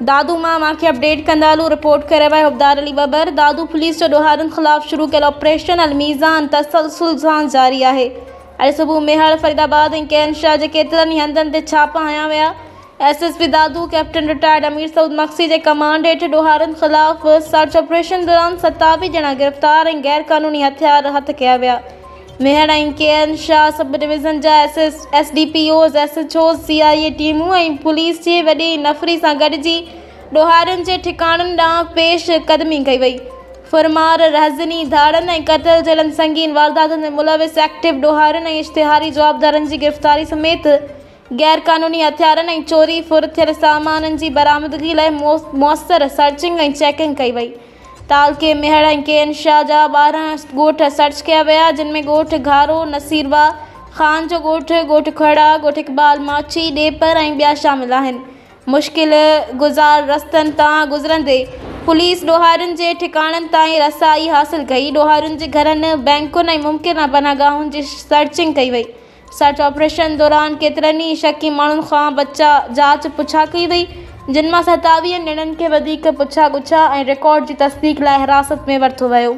دادو مان اوهان کي اپڊيٽ ڪندا هلون رپورٽ ڪري رهيو آهي حبدار علي ٻٻر دادو پوليس جو ڏوهارين خلاف شروع ڪيل آپريشن الميزان تسلسل سان جاري آهي اڄ صبح ميهڙ فريد آباد ۽ ڪين شهر جي ڪيترن ئي هنڌن تي ڇاپا هنيا ويا S S P Dadu captain retired Amir Saud Magsi جي ڪمانڊ هيٺ ڏوهارين خلاف سرچ آپريشن دوران 27 ڄڻا گرفتار ۽ غيرقانوني هٿيار هٿ ڪيا ويا Mehar ۽ K N Shah sub division جا S S, S D P Os, S H Os, C I A ٽيمون ۽ پوليس جي وڏي نفري سان گڏجي ڏوهارين جي ٺڪاڻن ڏانهن پيش قدمي ڪئي وئي. ڦرمار، رهزني، ڌاڙن ۽ قتل جهڙن سنگين وارداتن ۾ ملوث ايڪٽو ڏوهارين ۽ اشتهاري جوابدارن جي گرفتاري سميت غير قانوني هٿيارن ۽ چوري ڦر ٿيل سامانن جي برآمدگي لاء موثر سرچنگ ۽ چيڪنگ ڪئي وئي. تعلقي ميهڙ ۽ ڪين شاهه جا 12 ڳوٺ سرچ ڪيا ويا، جن ۾ ڳوٺ گهارو، نصيرواهه، خان جو ڳوٺ، ڳوٺ کهڙا، ڳوٺ اقبال ماڇي، ڏيپر ۽ ٻيا شامل آهن. مشڪل گذار رستن تان گذرندي پوليس ڏوهارين جي ٺڪاڻن تائين رسائي حاصل ڪئي، ڏوهارين جي گهرن، بئنڪن ۽ ممڪنه پناهگاهن جي سرچنگ ڪئي وئي. سرچ آپريشن دوران ڪيترن ئي شڪي ماڻهن کان جاچ پڇا ڪئي وئي، جن مان 27 ڄڻن کي وڌيڪ پڇا ڳڇا ۽ رڪارڊ جي تصديق لاء حراست ۾ ورتو ويو.